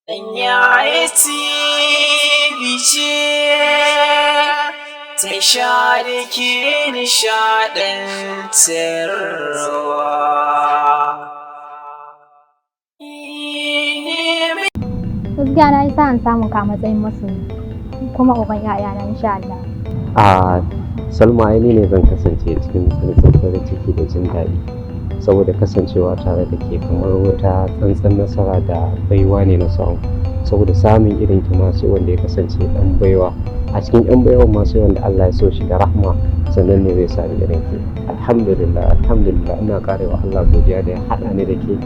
Yaya TV ce tasha da ke nishaɗantarwa. Gaskiya na yi sa'an samun ka a matsayin masoyi kuma uban 'ya'yana, insha Allah. A Salma, ai ni ne zan kasance cikin tsantsan farin ciki da jin daɗi, saboda kasancewa tare da ke kamar wata tsantsan nasara da baiwa ne na samu, saboda samun irin ki ma sai wanda ya kasance ɗan baiwa. A cikin yan baiwan ma sai wanda Allah ya so shi da rahma sannan ne zai sami irin ki. Alhamdulillah, alhamdulillah, ina karewa Allah godiya da ya haɗa ni da ke,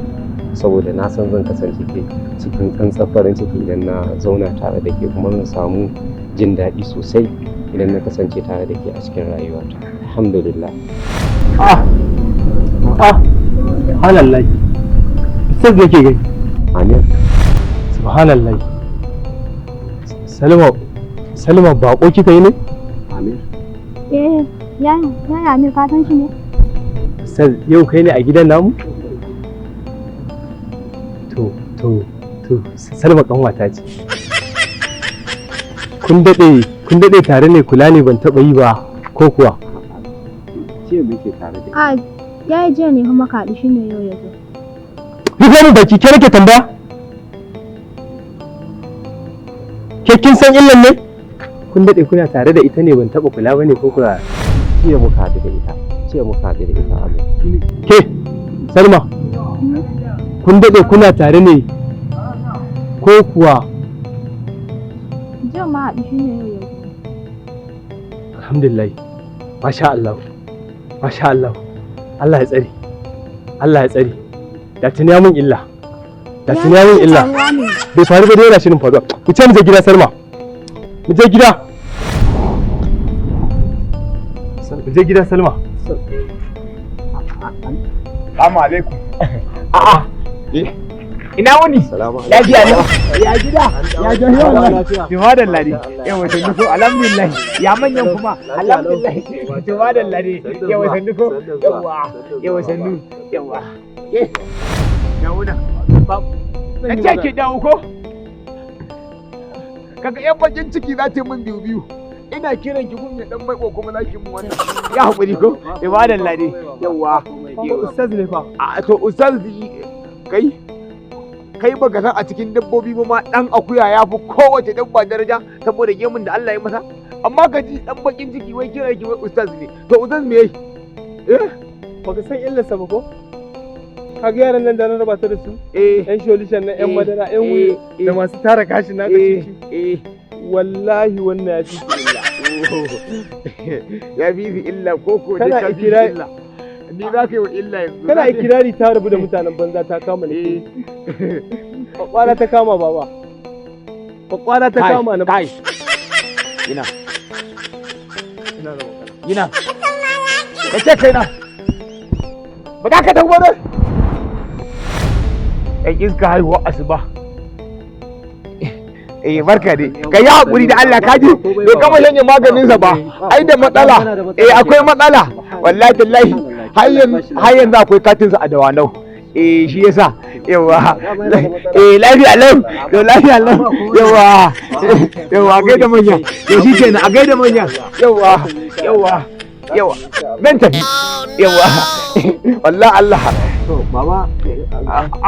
saboda na san zan kasance ke cikin tsantsan farin ciki idan na zauna tare da ke, kuma zan samu jin daɗi sosai idan na kasance tare da ke a cikin rayuwata. Alhamdulillah. Ah ah, subhanallah, sai da yake gani. Amin. Subhanallah. Salma, Salma, bako kika yi ne? Amin. Eh, yaya Amir, ka san shi ne? Sai yau kai ne a gidan namu? To, Salma kanwata ce. Kun daɗe tare ne? Kula ne ban taɓa yi ba ko kuwa? Jiya muke tare da A yaya, jiya ne kuma ka haɗu, shi ne yau ya zo. Rufe min baki, ke nake tambaya. Ke kin san illan ne? Kun daɗe kuna tare da ita ne ban taɓa kula ba ne ko kuwa? Jiya muka haɗu da ita, jiya muka haɗu da ita, Amin. Ke Salma, kun daɗe kuna tare ne ko kuwa? Jiya ma haɗu, shi ne yau ya zo. Alhamdulillah, masha Allah, masha Allah. Allah ya tsare, Allah ya tsare. Da tuni ya mun illa, da tuni ya mun illa. Faruwa ne. Bai faru ba dai, yana shirin faruwa. Ku ce mu je gida, Salma, mu je gida, mu je gida, Salma. Salamu alaikum. A'a. Ina wuni? Salamu. Lafiya ne? Ya gida? Ya jami'a wallahi. Tumadalla ne. Yawa, sannu ko? Alhamdulillah. Ya manyan kuma? Alhamdulillah. Tumadalla ne. Yawa, sannu ko? Yawa. Yawa, sannu. Yawa. Ke. Dawo nan. Na ce ki dawo ko? Kaga yan bakin ciki za ta yi min biyu biyu. Ina kiran ki gun ya dan maiko kuma za ki mun wannan. Ya haƙuri ko? Tumadalla ne. Yawa. Ustaz ne fa. A to, ustaz, kai kai baka san a cikin dabbobi ba ma dan akuya ya fi kowace dabba daraja saboda gemun da Allah ya masa, amma ka ji dan bakin ciki wai kira ki wai ustaz ne. To ustaz me yayi, eh? Baka san illarsa ba ko? Kaga yaran nan da na raba ta da su, eh, yan sholishan nan, yan Eh, madara, yan eh, wuyo eh. da masu tara gashin naka eh cici. Eh. Wallahi wannan ya fi su illa. Ya fi su illa ko ko Kana dai ka fi su illa? Ni za ka yi wa illa yanzu? Kana Za ka yi- ikirari ta rabu da mutanen banza ta kama ne. Kwakwara ta kama, baba. Kwakwara ta Kai, kama na. kai, ina. Ina da magana. Ina ka ce kai na ba za ka tafi ba ne? Yan iska, haihuwa asuba. Eh, barka dai. Ka yi haƙuri da Allah, ka ji bai gama shanye maganinsa ba. Ai da matsala, eh, akwai matsala wallahi tallahi. Har yanzu akwai katinsa a Dawanau. Eh, shi yasa. Yawa, eh, lafiya lau. To, lafiya lau. Yawa, yawa, a gaida manya. To shi kenan, a gaida manya. Yawa, yawa, yawa, zan tafi. Yawa, wallahi Allah. To baba.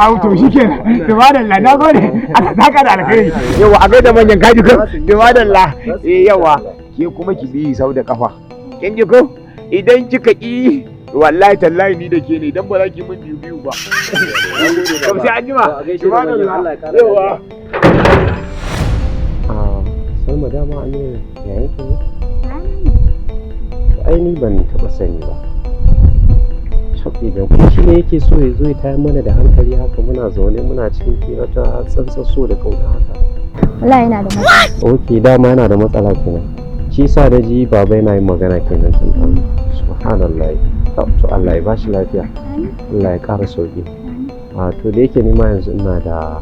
Au, to shi kenan. To madalla, na gode. Allah saka da alkhairi. Yawa, a gaida manyan, kaji ko? To madalla. Eh, yawa, ke kuma ki bi sau da kafa, kin ji ko? Idan kika ki, wallahi tallahi ni da ke ne, idan ba za ki min biyu biyu ba. To sai an jima. To madalla. Yawa. A Salma, dama Amir yayin ki ne? To ai ni ban taɓa sani ba. Shafi kuma shi ne yake so ya zo ya tayar mana da hankali haka, muna zaune muna cikin hira ta tsantsan so da kauna haka. Wallahi yana da matsala. Ok, dama yana da matsala kenan. Shi sa da ji baba yana yin magana kenan tun ɗan. Subhanallah. To Allah ya bashi lafiya. Allah ya ƙara sauki. A to, da yake ni ma yanzu ina da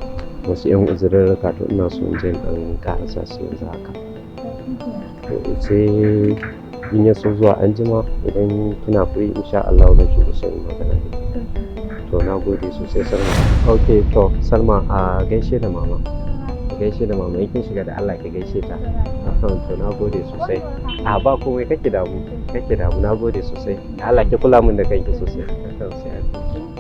wasu 'yan uzurarruka, to ina so in je in ɗan ƙarasa su yanzu haka. To sai in ya so zuwa anjima, idan kina free, insha Allah zan shigo sai in magana da ke. To na gode sosai, Salma. Ok, to Salma, a gaishe da mama. Gaishe da mama in kin shiga, da Allah ki gaishe ta. To, na gode sosai. A, ba komai, kake damu, kake damu. Na gode sosai. Da Allah ki kula min da kanki sosai. Sai an